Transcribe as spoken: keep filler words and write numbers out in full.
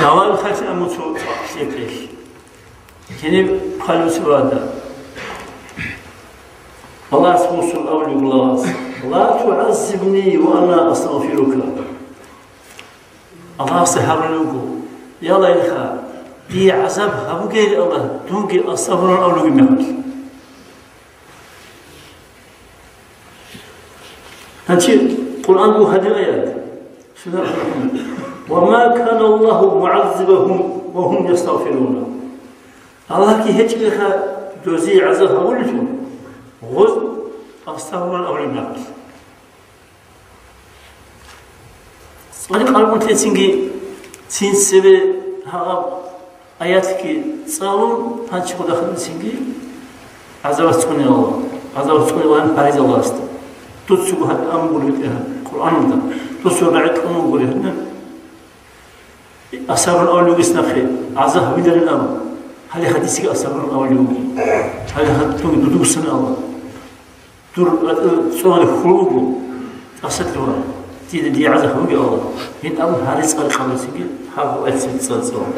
Давай хъалъи амуцо лъикӀлъи. Гьениб хъалуцебада. Аллагьас мусул авлугулас. «Ла тугӀаззибни ва ана астагъфирука». Аллагьасда гьарулев вуго: «Я Аллагь, дие гӀазаб гьабугейил, Аллагь, дунги астагъфирун авлуги мехалъ». Гьанчи Къуръан буго гьадин аят. «Ва ма кана Аллагьу мугӀаззибагьум ва гьум ястагъфируна». Аллагьги гьечӀелаха дозие гӀазаб гьабулелъул, гъоз астагъфирун авлуги мехалъ. ЦӀали къалмулъецинги цин цебе гьаб аятги цӀалун, гьанчи хъудахъинцинги гӀазабас цӀуне Аллагь, гӀазабас цӀуне Аллагь гьаризаларасда. Дуцаго гьаб амруги гьаб Къуръаналда, дуцаго рагӀи кьун бугури гьаб. Асабун авлугис нахъе гӀазаб гьабиларин абун, гьале хадисги асабун авлуги, гьале хадуги дудугсан Аллагь. Дур, э, цӀуназе хьул буго, тӀасалъугьа, дида дие гӀазаб гьабуге, Аллагь. Гьин абун гьари цӀар къабуллъиги, гьаб гьечӀеб цӀар цӀалун.